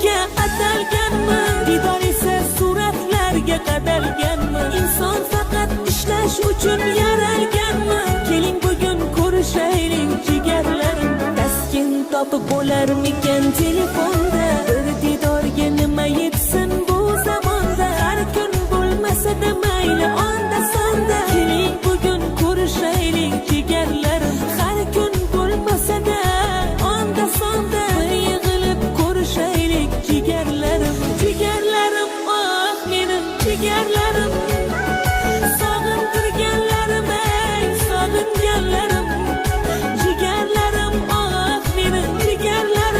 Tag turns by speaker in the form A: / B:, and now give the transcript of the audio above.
A: Sevgilikka atalganmi? Diydor esa suratlarga qadalganmi? Inson faqat ishlash uchun yaralganmi? Keling, bugun ko'rishaylik, jigarlarim. Taskin topib bo'larmikan telefonda? Bir diydorga nima yetsin bu zamonda? Har kun bo'lmasa-da mayli.